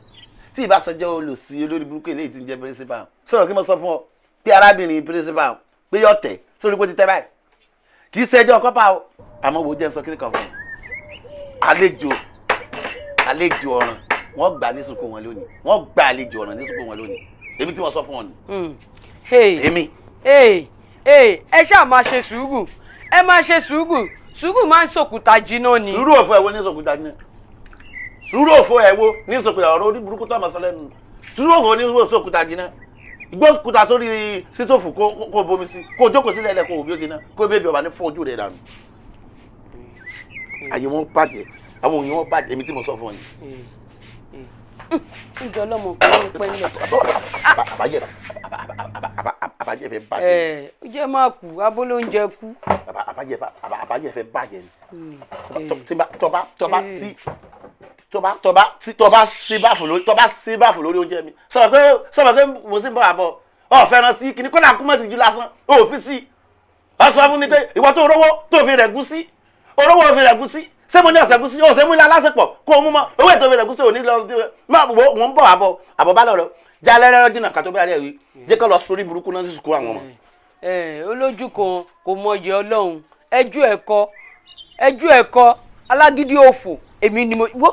tí ìbá ṣẹjọ́ olùsí olórí burúkú eléyìí tí ń jẹ́ pírísípà sọ̀rọ̀ kí mo sọ fún ọ pé arábìnrin pírísípà pé yọ tẹ̀ sórí pé ó ti tẹ́ báyìí kì í ṣẹjọ́ kọ́pà o àmọ́ wo jẹ́ sọ kí nìkan fún ọ àlejò ọ̀ràn wọ́n gbà ní sùkú wọn lónìí wọ́n gbà àlejò ọ̀ràn ní sùkú wọn lónìí èmi tí wọ́n sọ fún ọ nù. Èmi. Ẹ ṣáà máa ṣe sùúrù ẹ máa ṣe sùúrù sùúrù máa ń sòkúta jiná ni. Sùúrù òfò ẹ̀wọ̀ ní sòkúta jiná sùúrù òfò ẹ̀wọ̀ ní sòkúta ọ̀rọ̀ orí burúkú tó àmọ́ sọ lẹ́nu sùúrù òfò ní sòkúta jiná Ìgbókùtà sórí sítóòfù kó bomi sí, kó jókòó sílẹ̀ lẹ̀, kó wò bí ó ti ná, kó bébí ọba ní fọ́ ojú rẹ̀ dànù. Ayé wọn bàjẹ́, àwọn òyìn wọn bàjẹ́, èmi tí mo sọ fún ọ ni. Ìjọ ọlọ́mọ kò ní pẹ́ nílẹ̀. Àbájẹ́ fẹ́ bàjẹ́. Ẹ ó jẹ́ máa kú, abóló oúnjẹ kú. Àbájẹ́ fẹ́ bàjẹ́ ni. Tọba tọba tí tọba tọba tí tọba sí báfù lórí, tọba sí báfù lórí oúnjẹ mi. Sọ̀rọ̀ pé mo sì ń bọ̀ àbọ̀. Ọ̀ fẹ́ràn sí kíní kọ́nà kúmọ̀ tìjú lásán, ó fi sí. Ọ sọ fún mi pé ìwọ tó rówó tó fi rẹ̀ gún sí. Olówó fi rẹ̀ gún sí. Ṣé mo ní ọ̀sẹ̀ gún sí? Ó ṣe mú ilé alásèpọ̀ kó o mú mọ́. Owó ètò fi rẹ̀ gún sí òní lọ. Má wo wọ́n ń bọ̀ àbọ̀ àbọ̀ bá lọ̀rọ̀. Jalẹ́ rẹ́rọ́ jìnnà kàtó bẹ́ẹ̀ rí. Jẹ́ kó lọ sórí burúkú náà sí sùkúrú àwọn ọmọ. Ẹ olójú kan kò mọyì Ọlọ́run, ẹjú ẹ̀kọ́, ẹjú ẹ̀kọ́, alágídí òfò, èmi ni mo wó.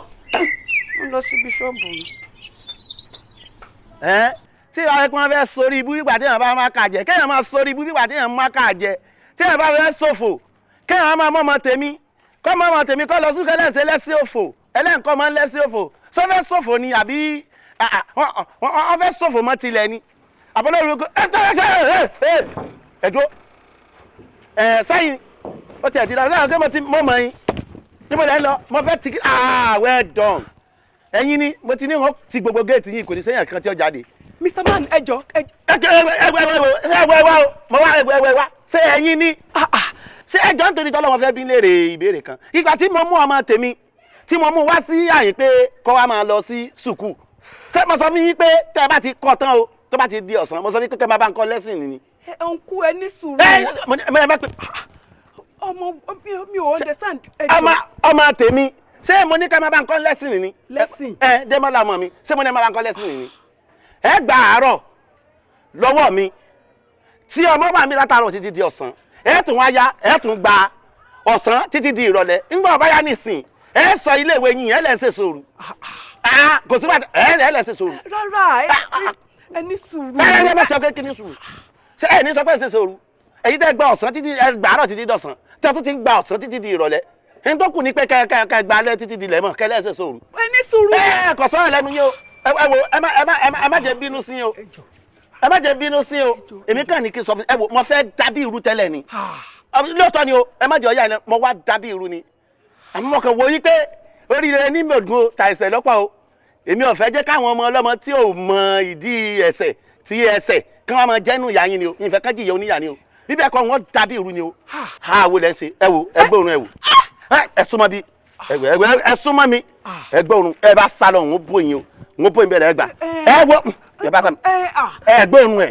Mo lọ síbi ṣọ́ọ̀bù mi. Ẹ tí ìwà ẹ̀pọ̀n fẹ́ sórí ibú ìgbà tí èèyàn bá máa kà jẹ, kéèyàn máa sórí ibú ìgbà tí èèyàn máa kà jẹ, tí èèyàn bá fẹ́ ṣòfò, kéèyàn máa mọ̀mọ́ tèmi, kọ́ mọ̀mọ́ tèmi kọ́ lọ sùkẹ́ lẹ́sẹ̀ lẹ́sẹ̀ òfò, ẹlẹ́ǹkọ́ máa ń lẹ́sẹ̀ òfò, sọ fẹ́ ṣòfò ni àbí wọ́n fẹ́ ṣòfò mọ́ tilẹ̀ ni àbọ̀lọ́run ẹ̀dọ́ ẹ̀ sẹ́yìn ó ti ẹ̀ ti dá sẹ́yìn pé mo ti mọ̀ mọ̀ yín níbo lẹ́ ń lọ, mo fẹ́ ti ah well done, ẹ̀yin ni mo ti ní wọn ti gbogbo géètì yìí, kò ní sẹ́yìn kan tí ó jáde. Mr. Man, ẹ jọ̀ọ́ ẹ. Ẹ ẹ ẹ wá o, mo wá ẹ wá, ṣé ẹ̀yin ni ṣé ẹ jọ̀ọ́ nítorí tọ́lọ́mọ fẹ́ bí léèrè ìbéèrè kan. Ìgbà tí mo mú ọmọ tèmi tí mo mú wá sí àyè pé kó wá máa lọ sí sùkúù, ṣé mo sọ fún yín pé tẹ́ ẹ bá ti kọ́ tán o, tó bá ti di ọ̀sán, mo sọ fún yín pé kẹ́ máa bá ń kọ́ lẹ́sìn ni. Ẹ ọ̀nkú, ẹ ní sùúrù. Ẹ mo ní ẹ má pè. Ọmọ mi ò understand. Ọmọ tèmi, ṣé mo ní kẹ́ máa bá ń kọ́ lẹ́sìn ni. Lẹ́sìn. Ẹ Démọ́lá ọmọ mi, ṣé mo ní ẹ máa bá ń kọ́ lẹ́sìn ni. Ẹ gba àárọ̀ lọ́wọ́ mi tí ọmọ wà mí látàárọ̀ títí di ọ̀sán, ẹ tún wá yá, ẹ tún gba ọ̀sán títí di ìrọ̀lẹ́. Ńgbà ọba yá nìsín, ẹ sọ iléèwé yín, ẹ lẹ́ ń ṣe sòrò. Kò sí bàtà, ẹ lẹ́ ń ṣe sòrò. Rárá, ẹ ní sùúrù. Ẹ ẹ sọ pé kí ní sùúrù, ṣé ẹ ní sọ pé ẹ ṣe sòrò? Èyí tẹ́ gba ọ̀sán títí, ẹ gba àárọ̀ títí dọ̀sán, tẹ́ tún ti ń gba ọ̀sán títí di ìrọ̀lẹ́, ẹni tó kù ní pé kẹ kẹ gba alẹ́ títí di lẹ́mọ̀ kẹ lẹ́ ṣe sòrò. Ẹ ní sùúrù. Ẹ kò sọ̀rọ̀ lẹ́nu yín o, ẹ wo, ẹ má jẹ́ bínú sí o, ẹ má jẹ́ bínú sí o, èmi kàn ní kí n sọ fún ẹ, wo mo fẹ́ dábì irú tẹ́lẹ̀ ni, lóòótọ́ ni o, ẹ má jẹ́ ọ̀yá ẹ, mo wá dábì irú ni, àmọ́ mo kàn wo yí pé oríire ní mògùn o, ta ẹsẹ̀ lọ́pọ̀ o, èmi ò fẹ́ jẹ́ káwọn ọmọ ọlọ́mọ tí ò mọ ìdí ẹsẹ̀ tí ẹsẹ̀ kí wọ́n máa jẹ́nu ìyá yín ni o, ìfẹ́ kán jìyà oníyà ni o, bíbẹ̀ kọ́ wọ́n dábì irú ni o. Ha wo lẹ́ ṣe, ẹ wo ẹ gbóòórùn, ẹ wò ẹ súnmọ́ bí ẹ súnmọ́ mi, ẹ gbóòórùn, ẹ bá sálọ òun bóyin o, ń bóyin bẹ̀rẹ̀ ẹ gbà, ẹ wọ ẹ bá sá ẹ gbóòórùn ẹ,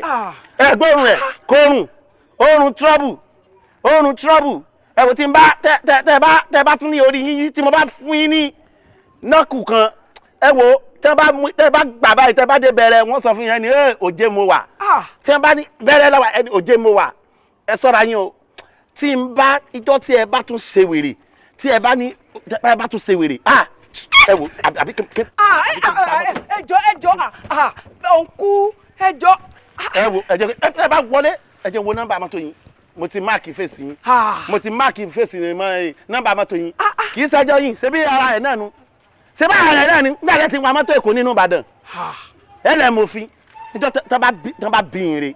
ẹ gbóòórùn ẹ, kóòrùn òórùn trouble, òórùn trouble. Ẹ wò tí n bá tẹ tẹ bá tẹ bá tún ní orí yín yí tí mo bá fún yín ní nọ́ọ̀kù kan, ẹ wò tẹ bá mú tẹ bá gbà báyìí, tẹ bá dé bẹ̀rẹ̀ wọ́n sọ fún yín ẹni ẹ òjé mo wà, tẹ bá ní bẹ̀rẹ̀ lọ́wọ́ ẹni òjé mo wà, ẹ sọ́ra yín o. Tí n bá ijọ́ tí ẹ bá tún ṣe wèrè, tí ẹ bá ní ẹ bá tún ṣe wèrè, ẹ wò àbí kí. Ẹ jọ̀ọ́, ẹ jọ̀ọ́, ọ̀nkú, ẹ jọ̀ọ́. Ẹ wo, ẹ jẹ́ ẹ bá wọlé, ẹ jẹ́ wo nọ́mbà mọ́tò yín, mo ti máàkì fèsì yín, mo ti máàkì fèsì yín mọ́ nọ́mbà mọ́tò yín, kì í ṣẹjọ́ yín, ṣebí ara ẹ̀ náà nu, ṣebí ara ẹ̀ náà ni, nígbà tẹ́ ti wa mọ́tò Èkó nínú Ìbàdàn, ẹ lẹ́ mo fi níjọ́ tán bá bí yín re,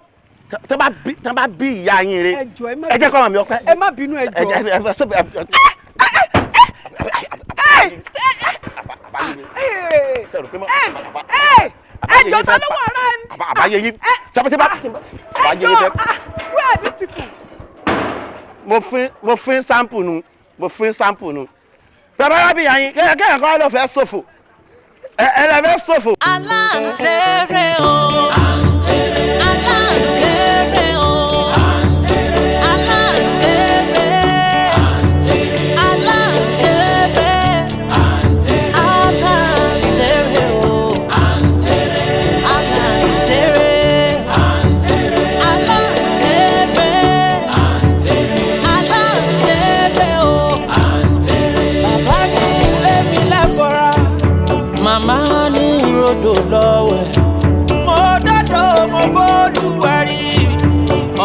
tán bá bí ìyá yín re, ẹ jẹ́ kọ́ mọ̀ mi ọpẹ́. Ẹ má bínú, ẹ jọ̀ọ́. Ẹ jọ̀ọ́, ta ló wà rẹ. Àbáyé yín sábàtì bá àbáyé yín fẹ́. Where are these people? Mo fín sample nu, mo fín sample nu. Bàbá wa bí yàyín kẹ́kẹ́ kọ́ ló fẹ́ ṣòfò, ẹ lè fẹ́ ṣòfò. Aláǹtẹ̀rẹ̀ o, aláǹtẹ̀rẹ̀ o, aláǹtẹ̀rẹ̀, aláǹtẹ̀rẹ̀, aláǹtẹ̀rẹ̀ o, aláǹtẹ̀rẹ̀, aláǹtẹ̀rẹ̀, aláǹtẹ̀rẹ̀ o. Bàbá ní ilé mi lẹ́bọ̀rà, màmá ní rodò lọ́wẹ̀. Mo dọ́dọ̀ mo bólúwẹ̀rí,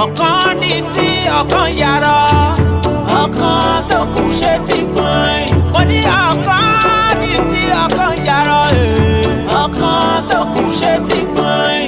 ọ̀kan ní tí ọ̀kan yàrá, ọ̀kan tó kù ṣe ti gbọ̀n. Mo ní ọ̀kan ní tí ọ̀kan yàrá, ọ̀kan tó kù ṣe ti gbọ̀n.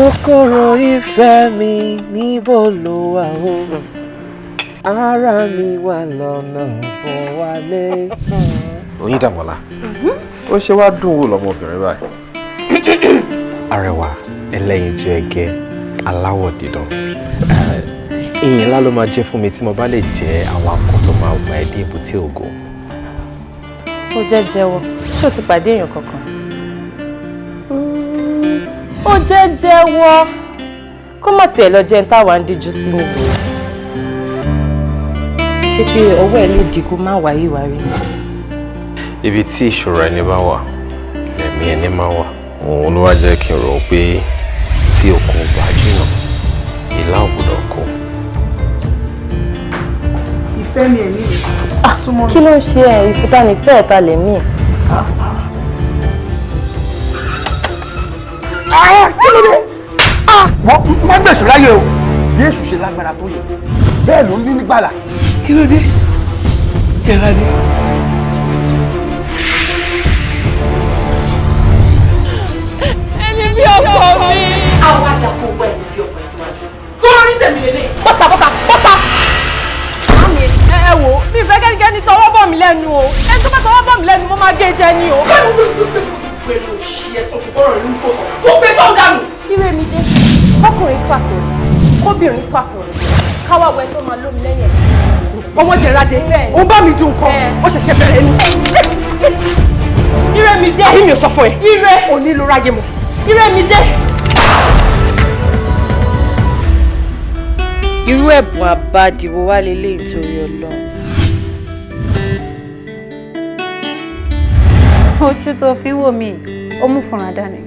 Okoro ìfẹ́ mi níbo ló wà o? Ara mi wà lọ́nà bọ̀ wálé. Oyíndàmọ́lá, ó ṣe wá dùn wò lọ́mọbìnrin báyìí. Arẹwà, ẹlẹ́yinjú ẹgẹ, aláwọ̀ dídán. Ìyìn ńlá ló máa jẹ́ fún mi tí mo bá lè jẹ́ awakọ̀ tó máa wà ẹ́ dé èbúté ògo. Ó jẹ́ jẹ́wọ́, ṣé o ti pàdé èèyàn kankan? Ó jẹ́ jẹ́wọ́, kó má tiẹ̀ lọ jẹun táwa ń díjú sí níbo. Ṣé pé ọwọ́ ẹ lè dínkù má wáyé wárí? Ibi tí ìṣòro ẹni bá wà, ẹ̀mí ẹni máa wà. Òun ló wá jẹ́ kí n rò ó pé tí okùn bá jìnnà, ìlà ò gbọ́dọ̀ kó. Ìfẹ́ mi ẹ̀mí mi. Súnmọ́ mi. Kí ló ń ṣe ẹ? Ìfúta ní ìfẹ́ ẹ̀ta lè mí. Kí ló dé? Wọ́n gbèsè láyé o. Bí èṣù ṣe lágbára tó yẹ, bẹ́ẹ̀ ló ń ní nígbàlà. Kí ló dé? Yàrá dé. Ẹni bí ọkọ mi. Àwọn àdàpọ̀ wọ ẹni bí ọkọ ẹ tíwájú. Tó lórí tèmi lélẹ̀. Bọ́sà bọ́sà bọ́sà. Mami, ẹ wò, mi fẹ́ kẹ́nikẹ́ni tọwọ́ bọ̀ mí lẹ́nu o. Ẹni tó bá tọwọ́ bọ̀ mí lẹ́nu, mo máa gé jẹ ni o. Pẹ̀lú òṣì ẹ̀sán kò gbọ́rọ̀ ní kò kó gbé sọ́ọ̀ dànù. Ire mi dé, kọkùnrin tó àtọ̀rẹ̀, kóbìnrin tó àtọ̀rẹ̀, káwá wẹ tó máa lómi lẹ́yìn ẹ̀sìn. Ọmọ Jẹ̀rade, ó bá mi dùn nǹkan, ó ṣẹ̀ṣẹ̀ bẹ̀rẹ̀ ni. Ire mi dé. Àyè mi ò sọ fún ẹ. Ire. Òní ló ráyè mọ́. Ire mi dé. Irú ẹ̀bùn àbàdì wo wá leléyìí nítorí Ọlọ́run? Ojú tó fi wò mí, ó mú fúnra dání.